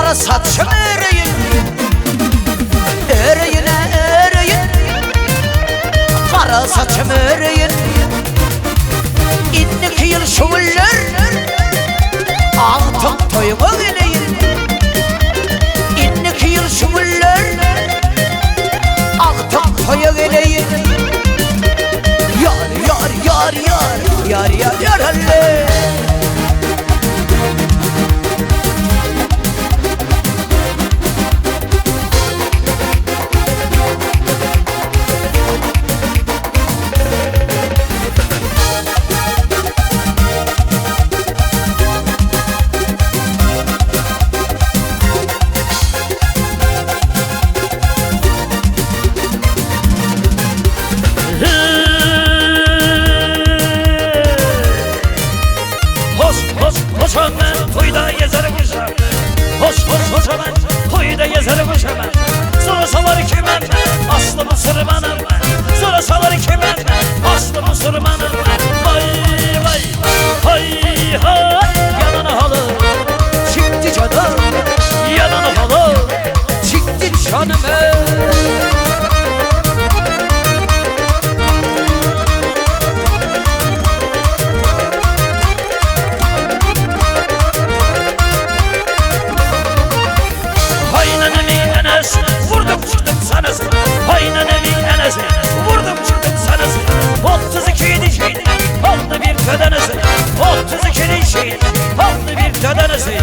Gara saçym öreýin Öreýin öreýin Gara saçym öreýin Indiki ýyl şu günler Agtyk toýuňa geleýin Indiki ýyl şu günler Agtyk toýa geleýin Ýar ýar ýar ýar Ýar ýar ýar halle. Hoş hoş hoşam ben toyda gezerim kuşam. Hoş hoş hoşam ben toyda gezerim kuşam. Sorasalar kimem aslı Müslümanım. Sorasalar kimem aslı Müslümanım. Vay vay hay hay yanana halı Çıktı canım yanana halı. Çıktı canım Haynanemi Enes vurdum çıktım sanası. Haynanemi Enes vurdum çıktım sanası. 32 dişi aldı bir tödenesi. 32 dişi aldı bir tödenesi.